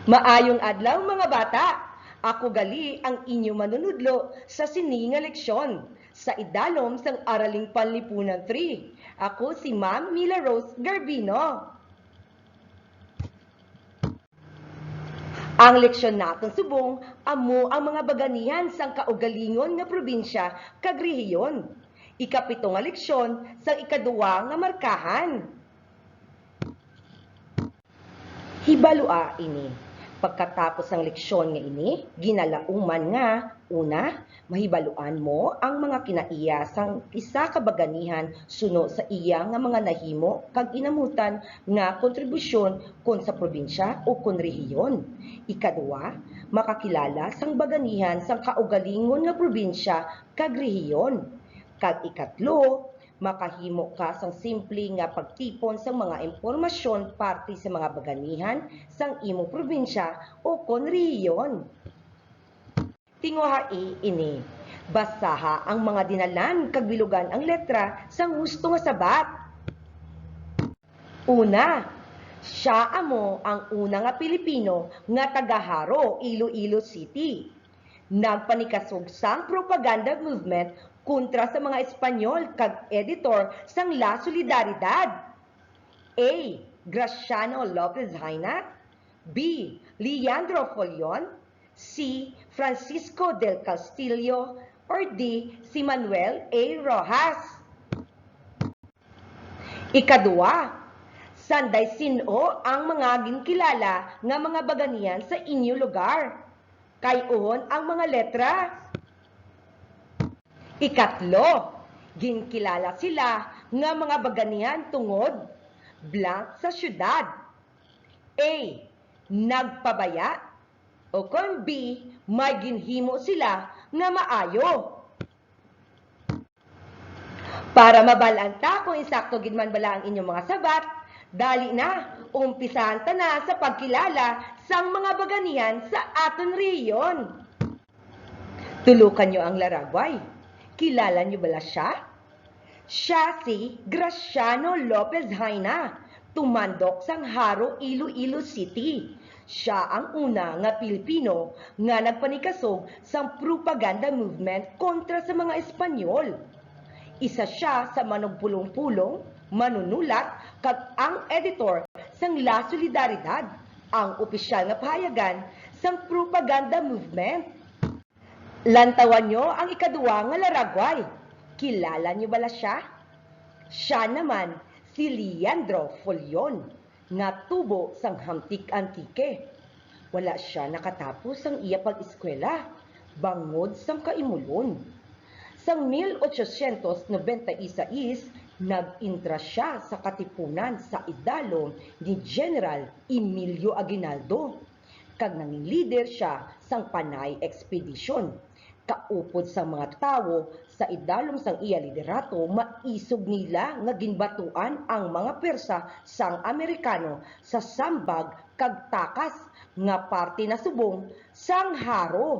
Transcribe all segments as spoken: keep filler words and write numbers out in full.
Maayong adlaw, mga bata! Ako gali ang inyo manunudlo sa sini nga leksyon sa idalom sang Araling Panlipunan three. Ako si Ma'am Mila Rose Garbino. Ang leksyon naton subong amo ang mga baganihan sang kaugalingon nga probinsya kag rehiyon. Ikapito nga leksyon sang ikadua nga markahan. Hibalua ini. Pagkatapos sang leksyon nga ini, ginalauman nga, una, mahibaluan mo ang mga kinaiya sang isa ka baganihan suno sa iya nga mga nahimo kag inamutan nga kontribusyon kon sa probinsya o kon rehiyon. Ikadua, makakilala sang baganihan sang kaugalingon nga probinsya kag rehiyon. Kag ikatlo, makahimo ka sang simple nga pagtipon sang mga impormasyon parte sa mga baganihan sang imo probinsya o kon rehiyon. Tinguhai ini. Basaha ang mga dinalan kag bilugan ang letra sang husto nga sabat. Una, sia amo ang una nga Pilipino nga taga Jaro, Iloilo City. Nagpanikasog sang propaganda movement kontra sa mga Espanyol kag editor sang La Solidaridad. A, Graciano Lopez Jaena. B, Leandro Fullon. C, Francisco del Castillo. Or D, si Manuel A. Roxas. Ikadua, sanday sin-o ang mga ginkilala nga mga baganihan sa inyo lugar? Kay-uhon ang mga letra. Ikatlo, ginkilala sila nga mga baganihan tungod blank sa siyudad. A, nagpabaya, o kon B, may ginhimo sila nga maayo. Para mabal-an ta kung insakto gid man bala ang inyong mga sabat, dali na, umpisahan ta na sa pagkilala sang mga baganihan sa aton rehiyon. Tulokan niyo ang laragway. Kilala niyo bala sia? Sia si Graciano Lopez Jaena, tumandok sang Jaro, Iloilo City. Sia ang una nga Pilipino nga nagpanikasog sang propaganda movement kontra sa mga Espanyol. Isa sia sa manugpulong-pulong, manunulat, kag ang editor sang La Solidaridad, ang opisyal nga pahayagan sang propaganda movement. Lantawan niyo ang ikadua nga laragway. Kilala niyo bala sia? Sia naman si Leandro Fullon, nga tubo sang Hamtic, Antique. Wala sia nakatapos sang iya pag-eskwela bangod sang kaimulon. Sang mil ochocientos noventa y seis, nag-entra sia sa Katipunan sa idalom ni General Emilio Aguinaldo, kag nangin lider sia sang Panay Expedition. Kaupod sang mga tawo sa idalom sang iya liderato, maisog nila nga ginbatuan ang mga pwersa sang Amerikano sa sambag kag takas nga parte na subong sang Jaro.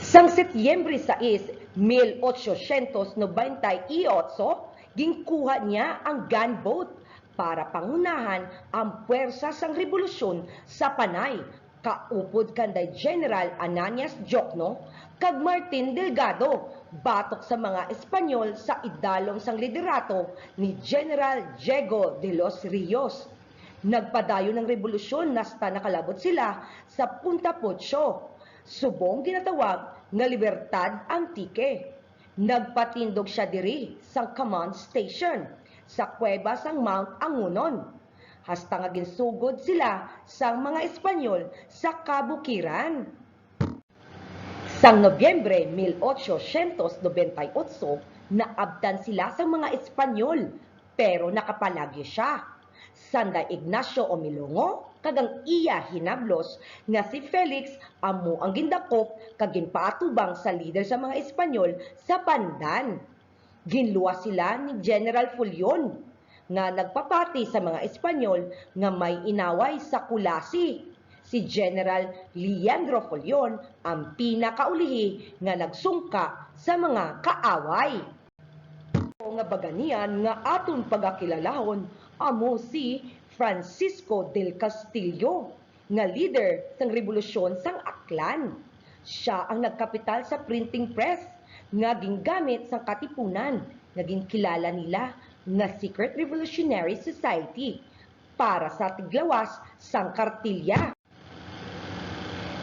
Sang Setyembre sais, mil ochocientos noventa y ocho, ginkuha niya ang gunboat para pangunahan ang pwersa sang rebolusyon sa Panay, kaupod kanday General Ananias Diokno kag Martin Delgado, batok sa mga Espanyol sa idalom sang liderato ni General Diego de los Rios. Nagpadayon ang rebolusyon hasta nakalabot sila sa Punta Pocho, subong ginatawag nga Libertad, Antique. Nagpatindog sia diri sang command station sa kuweba sang Mount Angunon, hasta nga ginsugod sila sang mga Espanyol sa kabukiran. Sang Nobyembre mil ochocientos noventa y ocho, naabtan sila sang mga Espanyol, pero nakapalagyo sia. Sanday Ignacio Omilongo kag ang iya hinablos nga si Felix amo ang gindakop kag ginpaatubang sa lider sa mga Espanyol sa Pandan. Ginluwas sila ni General Fullon, nga nagpapati sa mga Espanyol nga may inaway sa Culasi. Si General Leandro Fullon ang pinakaulihi nga nagsungka sa mga kaaway. Nga baganian nga aton pagakilalahon amo si Francisco del Castillo. nga lider sang rebolusyon sang Aklan. Sia ang nagkapital sa printing press nga gingamit sang Katipunan nga ginkilala nila nga Secret Revolutionary Society para sa tiglawas sang kartilya.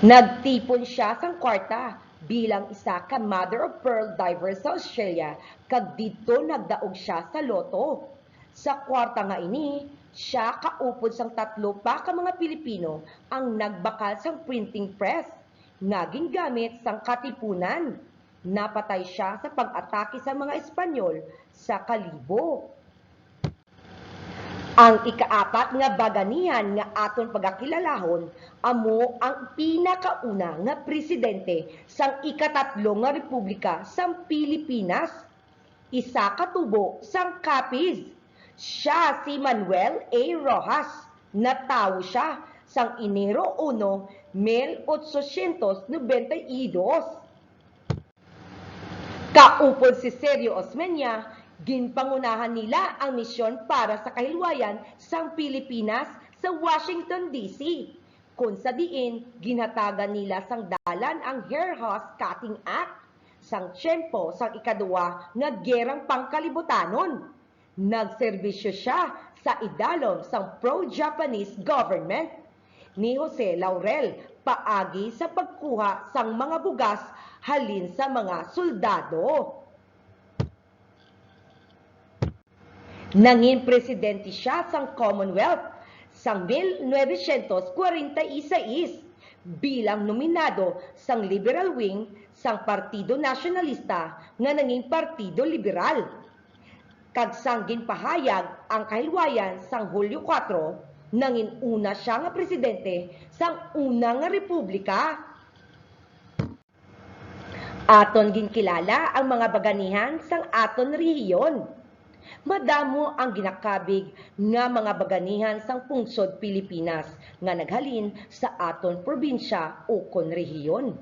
Nagtipon sia sang kwarta bilang isa ka mother of pearl diver sa Australia, kag didto nagdaog sia sa lotto. Sa kwarta nga ini, sia kaupod sang tatlo pa ka mga Pilipino ang nagbakal sang printing press nga gingamit sang Katipunan. Napatay sia sa pag-atake sa mga Espanyol sa Kalibo. Ang ikaapat nga baganihan nga aton pagakilalahon amo ang pinakauna nga presidente sang ikatatlo nga republika sang Pilipinas, isa ka tubo sang Capiz. Sia si Manuel A. Roxas. Natawo sia sang Enero uno, mil otsosyentos nobenta y dos. Kaupod si Sergio Osmeña, ginpangunahan nila ang misyon para sa kahilwayan sang Pilipinas sa Washington, D C, kon sa diin ginhatagan nila sang dalan ang Hair Hoss Cutting Act sang tiyempo sang ikaduwa nga Gerang Pangkalibutanon. Nagserbisyo sia sa idalom sang pro-Japanese government ni Jose Laurel paagi sa pagkuha sang mga bugas halin sa mga soldado. Nangin presidente sia sang Commonwealth sang mil novecientos kwarenta y seis bilang nominado sang liberal wing sang Partido Nasyonalista nga nangin Partido Liberal. Kag sang ginpahayag ang kahilwayan sang Hulyo kuwatro, nangin una sia nga presidente sang una nga republika. Aton ginkilala ang mga baganihan sang aton rehiyon. Madamo ang ginakabig nga mga baganihan sang pungsod Pilipinas nga naghalin sa aton probinsya ukon rehiyon.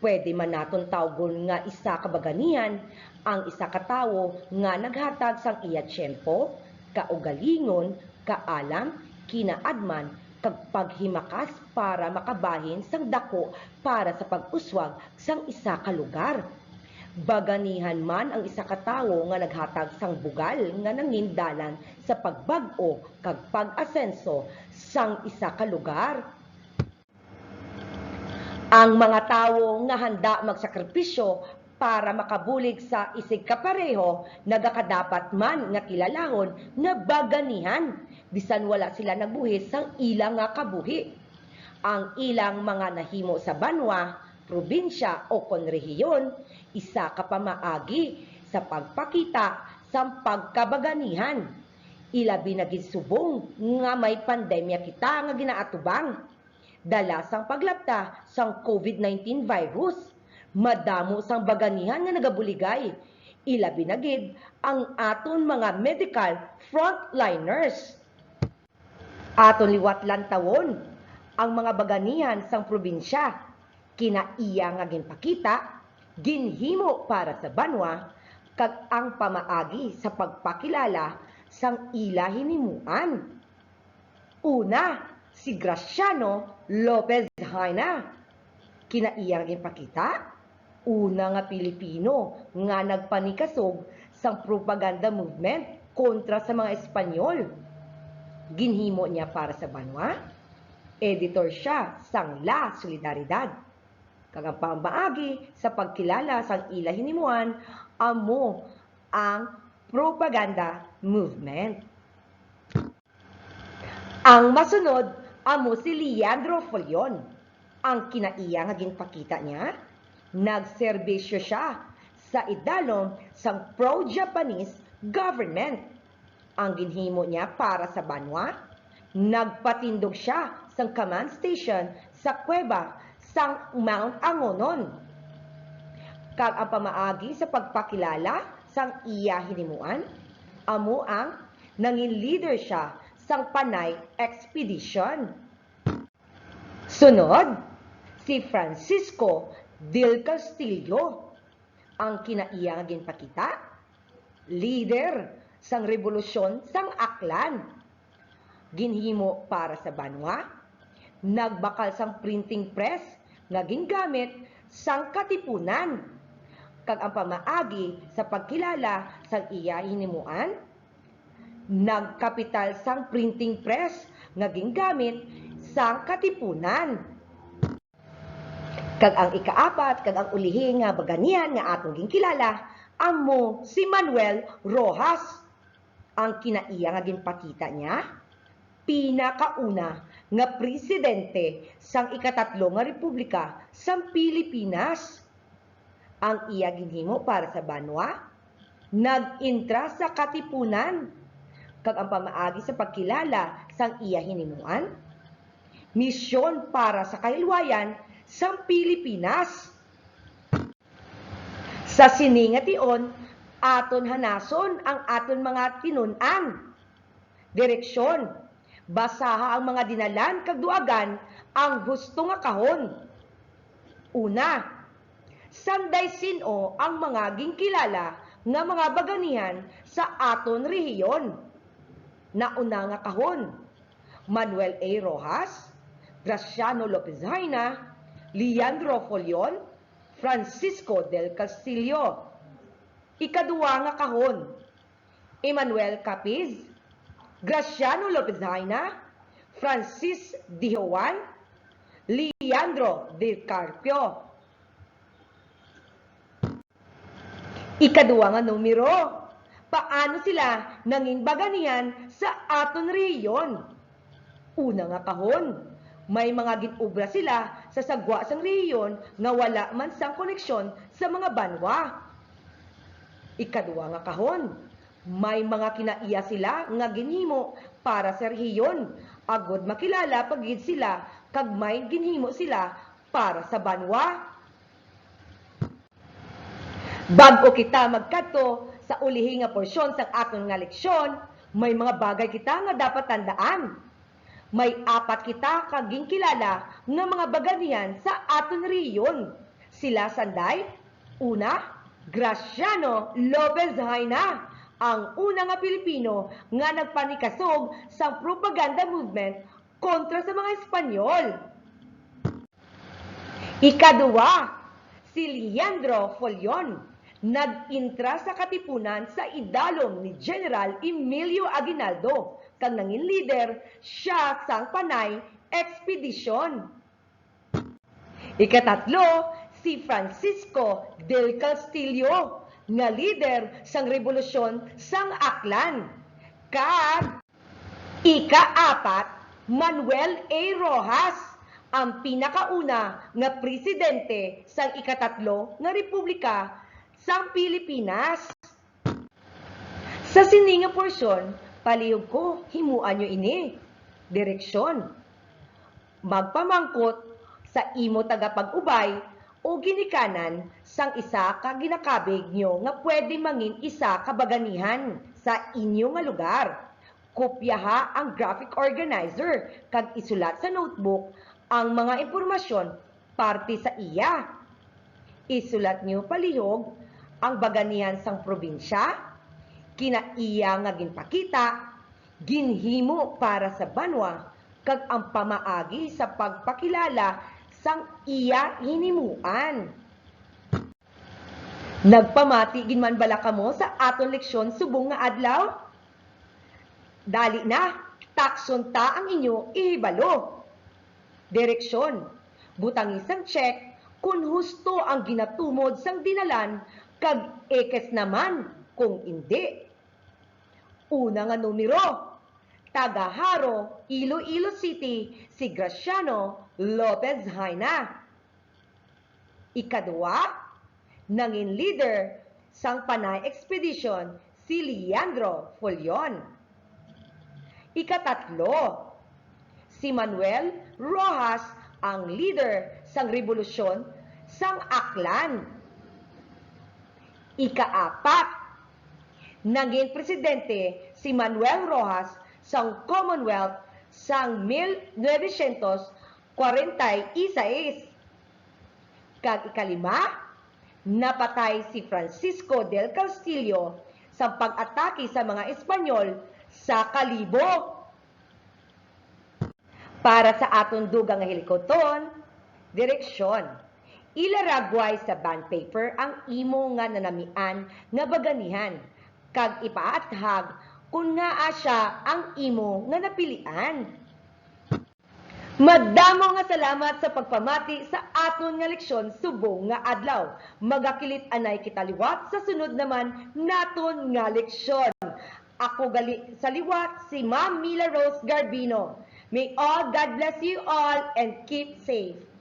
Pwede man naton tawgon nga isa ka baganihan ang isa ka tawo nga naghatag sang iya tiyempo, kaugalingon, kaalam, kinaadman, kag paghimakas para makabahin sang daku para sa pag-uswag sang isa ka lugar. Baganihan man ang isa ka tawo nga naghatag sang bugal nga nangin dalan sa pagbag-o kag pag-asenso sang isa ka lugar. Ang mga tawo nga handa magsakripisyo para makabulig sa isigkapareho nagakadapat man nga kilalahon nga baganihan, bisan wala sila nagbuhis sang ila nga kabuhi. Ang ilang mga nahimo sa banwa, probinsya, o kon rehiyon, isa ka pamaagi sa pagpakita sang pagkabaganihan. Ilabi na gid subong nga may pandemya kita nga ginaatubang. Dala sang paglapta sang COVID nineteen virus, madamo sang baganihan nga nagabuligay, ilabi na gid ang aton mga medical frontliners. Aton liwat lantawon ang mga baganihan sang probinsya, kinaiya nga ginpakita, ginhimo para sa banwa, kag ang pamaagi sa pagpakilala sang ila hinimuan. Una, si Graciano Lopez Jaena. Kinaiya nga ginpakita, una nga Pilipino nga nagpanikasog sang propaganda movement kontra sa mga Espanyol. Ginhimo niya para sa banwa. Editor sia sang La Solidaridad. Kag ang pamaagi sa pagkilala sang ila hinimuan amo ang propaganda movement. Ang masunod amo si Leandro Fullon. Ang kinaiya nga ginpakita niya, nagserbisyo sia sa idalom sang pro-Japanese government. Ang ginhimo niya para sa banwa, nagpatindog sia sang command station sa kuweba sang Mount Angonon. Kag ang pamaagi sa pagpakilala sang iya hinimuan amo ang nangin leader sia sang Panay Expedition. Sunod, si Francisco del Castillo. Ang kinaiya nga ginpakita, leader sang rebolusyon sang Aklan. Ginhimo para sa banwa, Nagbakal sang printing press nga gingamit sang Katipunan, kag ang pamaagi sa pagkilala sang iya hinimuan, nagkapital sang printing press nga gingamit sang Katipunan. Kag ang ikaapat kag ang ulihi nga baganihan nga aton ginkilala amo si Manuel Roxas. Ang kinaiya nga ginpakita niya, pinakauna nga presidente sang ikatatlo nga republika sang Pilipinas. Ang iya ginhimo para sa banwa, nag-entra sa Katipunan, kag ang pamaagi sa pagkilala sang iya hinimuan, misyon para sa kahilwayan sang Pilipinas. Sa sini nga tion, aton hanason ang aton mga tinun-an. Direksyon: basaha ang mga dinalan kag duagan ang husto nga kahon. Una, sanday sin-o ang mga ginkilala nga mga baganihan sa aton rehiyon? Nauna nga kahon: Manuel A. Roxas, Graciano Lopez Jaena, Leandro Fullon, Francisco del Castillo. Ikadua nga kahon: Emmanuel Capiz, Graciano Lopez Jaena, Francis Dijoan, Leandro Del Carpio. Ikadua nga numero: paano sila nangin baganihan sa aton rehiyon? Una nga kahon: may mga gin-obra sila sa sagwa sang rehiyon nga wala man sang koneksyon sa mga banwa. Ikadua nga kahon: may mga kinaiya sila nga ginhimo para sa rehiyon, agod makilala pa gid sila kag may ginhimo sila para sa banwa. Bag-o kita magkadto sa ulihi nga porsyon sang aton nga leksyon, may mga bagay kita nga dapat tandaan. May apat kita ka ginkilala nga mga baganihan sa aton rehiyon. Sila sanday: una, Graciano Lopez Jaena, ang una nga Pilipino nga nagpanikasog sang propaganda movement kontra sa mga Espanyol. Ikadua, si Leandro Fullon nag-entra sa Katipunan sa idalom ni General Emilio Aguinaldo kag nangin lider sia sang Panay Expedition. Ikatatlo, si Francisco del Castillo nga lider sang rebolusyon sang Aklan, kag ikaapat, Manuel A. Roxas, ang pinakauna nga presidente sang ikatatlo nga republika sang Pilipinas. Sa sini nga porsyon, palihog ko, himoa niyo ini. Direksyon: magpamangkot sa imo tagapag-ubay o ginikanan sang isa ka ginakabig niyo nga pwede mangin isa ka baganihan sa inyo nga lugar. Kopyaha ang graphic organizer kag isulat sa notebook ang mga impormasyon parte sa iya. Isulat niyo palihog ang baganihan sang probinsya, kinaiya nga ginpakita, ginhimo para sa banwa, kag ang pamaagi sa pagpakilala sang iya hinimuan. Nagpamati gid man bala kamo sa aton leksyon subong nga adlaw? Dali na, takson ta ang inyo ihibalo. Direksyon: butangi sang check kon husto ang ginatumod sang dinalan kag X naman kung indi. Una nga numero: taga Jaro, Iloilo City, si Graciano Lopez Jaena. Ikadua, nangin leader sang Panay Expedition si Leandro Fullon. Ikatatlo, si Manuel Roxas ang leader sang rebolusyon sang Aklan. Ikaapat, nangin presidente si Manuel Roxas sang Commonwealth sang mil novecientos kwarenta y seis. Kag ikalima, napatay si Francisco del Castillo sa pag-atake sa mga Espanyol sa Kalibo. Para sa aton dugang nga hilikuton, direksyon. Ilaragway sa bond paper ang imo nga nanamian nga baganihan, kag ipaathag kon ngaa sia ang imo nga napilian. Madamo nga salamat sa pagpamati sa aton nga leksyon subong nga adlaw. Magakilit-anay kita liwat sa sunod naman naton nga leksyon. Ako gali sa liwat si Ma'am Mila Rose Garbino. May all God bless you all and keep safe.